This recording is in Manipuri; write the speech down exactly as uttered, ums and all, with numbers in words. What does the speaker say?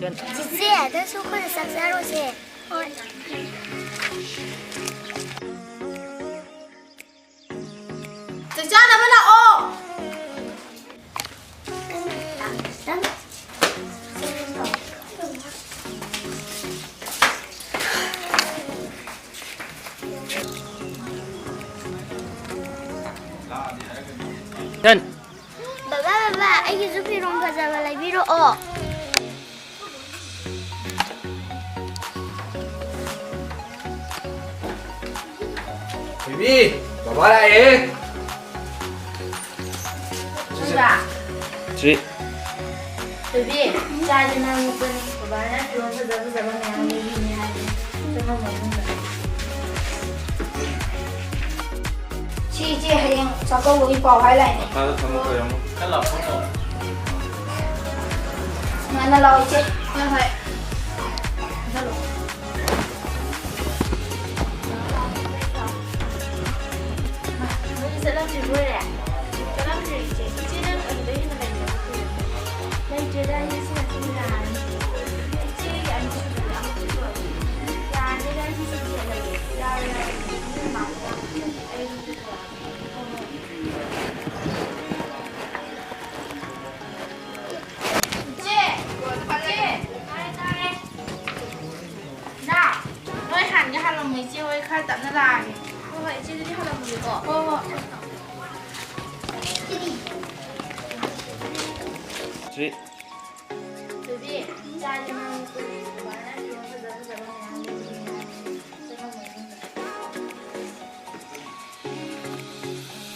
ꯆꯤꯆꯦ, ꯅꯪꯁꯨ ꯑꯩꯈꯣꯏꯗ ꯆꯥꯛ ꯆꯥꯔꯨꯁꯦ꯫ ꯍꯣꯏ꯫ ꯆꯥꯛ ꯆꯥꯅꯕ ꯂꯥꯛꯑꯣ꯫ ꯕꯕꯥ, ꯕꯕꯥ, ꯑꯩꯒꯤꯁꯨ ꯐꯤꯔꯣꯜ ꯐꯖꯕ ꯂꯩꯕꯤꯔꯛꯑꯣ꯫ ꯕꯦꯕꯤ, ꯕꯕꯥ ꯂꯥꯛꯑꯦ꯫ ꯁꯤ꯫ ꯕꯦꯕꯤ, ꯆꯥꯁꯦ ꯅꯪ ꯃꯨꯛꯄꯅꯤ꯫ ꯕꯕꯥꯅ ꯐꯤꯔꯣꯜ ꯐꯖ ꯐꯖꯕ ꯃꯌꯥꯝ ꯂꯩꯕꯤꯅꯤ ꯍꯥꯏꯕꯅꯤ꯫ ꯆꯪꯉꯝꯃꯣ ꯃꯅꯨꯡꯗ꯫ ꯁꯤ ꯏꯆꯦ ꯍꯌꯦꯡ ꯆꯥꯛꯀꯧꯕꯒꯤ ꯄꯥꯎ ꯍꯥꯏ ꯂꯥꯛꯏꯅꯦ꯫ ꯃꯈꯥꯗ ꯊꯝꯃꯣ, ꯈꯣꯏꯔꯝꯃꯣ꯫ ꯈꯔ ꯂꯥꯞꯊꯣꯛꯑꯣ꯫ ꯉꯟꯅ ꯂꯥꯛꯑꯣ ꯏꯆꯦ꯫ ꯍꯣꯏ, ꯍꯣꯏ꯫ ꯆꯠꯂꯣ꯫ ꯃꯣꯏꯗꯤ ꯆꯠꯂꯝꯗ꯭ꯔꯤꯕ ꯑꯣꯏꯔꯦ? ꯆꯠꯂꯝꯗ꯭ꯔꯤ ꯏꯆꯦ꯫ ꯏꯆꯦ ꯅꯪ ꯑꯗꯨꯗ ꯍꯦꯟꯅ ꯂꯩꯕ ꯂꯩꯇ꯭ꯔꯦꯗ, ꯑꯩ ꯁꯤꯅ ꯁꯨꯝ ꯌꯥꯔꯅꯤ꯫ ꯏꯆꯦꯒꯤ ꯑꯅꯤꯁꯨꯕꯗ ꯑꯃꯨꯛ ꯇꯧꯔꯛꯑꯣ꯫ ꯌꯥꯔꯅꯤꯗ, ꯑꯩ ꯁꯤ ꯁꯦꯠꯂꯒꯦ꯫ ꯌꯥꯔꯣꯏ, ꯌꯥꯔꯣꯏ꯫ ꯏꯆꯦ! ꯏꯆꯦ! ꯇꯥꯔꯦ, ꯇꯥꯔꯦ꯫ ꯅꯥ, ꯅꯣꯏ ꯍꯥꯟꯒꯦ ꯍꯥꯜꯂꯝꯃꯣ, ꯏꯆꯦ ꯍꯣꯏ ꯈꯔ ꯇꯞꯅ ꯂꯥꯛꯑꯒꯦ꯫ ꯍꯣꯏ, ꯍꯣꯏ, ꯏꯆꯦ ꯑꯗꯨꯗꯤ ꯍꯥꯜꯂꯝꯃꯒꯦꯀꯣ꯫ ꯍꯣꯏ, ꯍꯣꯏ꯫ ꯁꯤ꯫